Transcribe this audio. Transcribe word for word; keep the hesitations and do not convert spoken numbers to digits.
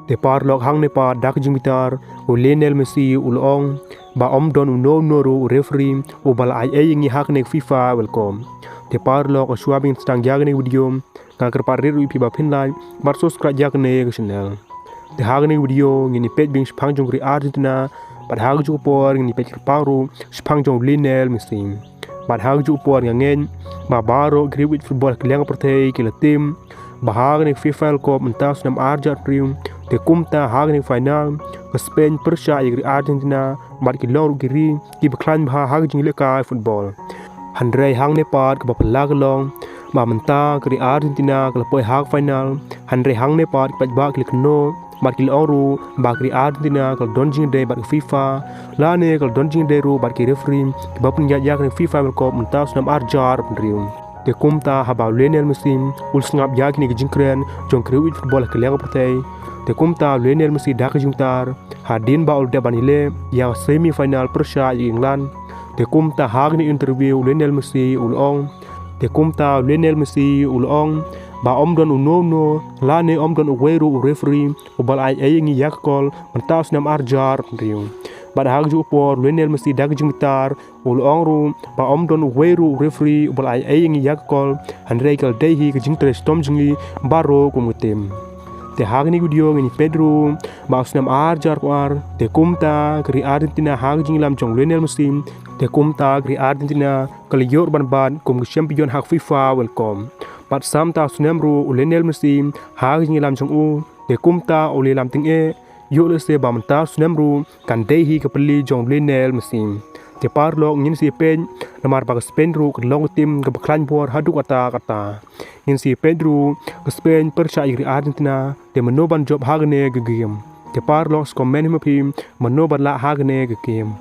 Te paralok, hangne pat da ka jingbitar u Lionel Messi u la ong ba ym don uno uno ruh u referee uba la ai ei ïa ngi ha kane ka FIFA World Cup. Te paralok, shuwa ba ngin sdang ïa kane ka video, nga kyrpad rit ruh ïa phi ba phin like bad subscribe ïa kane ka channel. Te ha kane ka video ngin ïa peit biang shaphang jong ka ri Argentina, bad ha kajuh ka por ngin ïa peit kyrpang ruh shaphang jong u Lionel Messi. Bad ha kajuh ka por nga ngeit ba baroh ki riewwit football ha ka liang ka pyrthei ki la tip ba ha kane ka FIFA World Cup mynta u snem ar hajar arphew hynriew, te kumta ha kane ka final ka Spain pyrshah ïa ka ri Argentina, bad ki long ruh ki ri kiba khlaiñ bha ha ka jingïalehkai football. Hynrei hangne pat kaba phylla ka long ba mynta ka ri Argentina ka la poi ha ka final, hynrei hangne pat ki paidbah ki la kynnoh bad ki la ong ruh ba ka ri Argentina ka la don jingïadei bad ka FIFA, lane ka la don jingïadei ruh bad ki referee kiba pynïaid ïa kane ka FIFA World Cup mynta u snem ar hajar arphew hynriew. Te kumta haba u Lionel Messi u la sngap ïa kine ki jingkren jong ki riewwit football ha ka liang ka pyrthei, te kumta u Lionel Messi da ka jingbitar, hadien ba u la dep ban ïaleh ïa ka semi final pyrshah ïa ka England, te kumta ha kane ka interview u Lionel Messi u la ong, te kumta u Lionel Messi u la ong ba ym don uno uno lane ym don uwei ruh u referee uba la ai ei ïa ngi ïa ka kol mynta u snem ar hajar arphew hynriew. Bad ha kajuh ka por u Lionel Messi da ka jingbitar u la ong ruh ba ym don uwei ruh u referee uba la ai ei ïa ngi ïa ka kol, hynrei ka la dei hi ka jingtrei shitom jong ngi baroh kum ka team. Te ha kane ka video ngin ïa peit ruh ba u snem ar hajar arphew ar, te kumta ka ri Argentina ha ka jingïalam jong u Lionel Messi, te kumta ka ri Argentina ka la ïoh ban bat kum ka champion ha ka FIFA World Cup. Bad sa mynta u snem ruh u Lionel Messi ha ka jingïalam jong u, te kumta u la ïalam tyngeh, ïoh lehse ba mynta u snem ruh kan dei hi ka pyrthei jong u Lionel Messi. Te paralok, ngin sa ïa peit, namar ba ka Spain ruh ka long ka team kaba khlaiñ bor haduh katta katta. Ngin sa ïa peit ruh ka Spain pyrshah ïa ka ri Argentina, te mano ban jop ha kane ka game. Te paralok, sa comment hi ma phi mano ban lah ha kane ka game.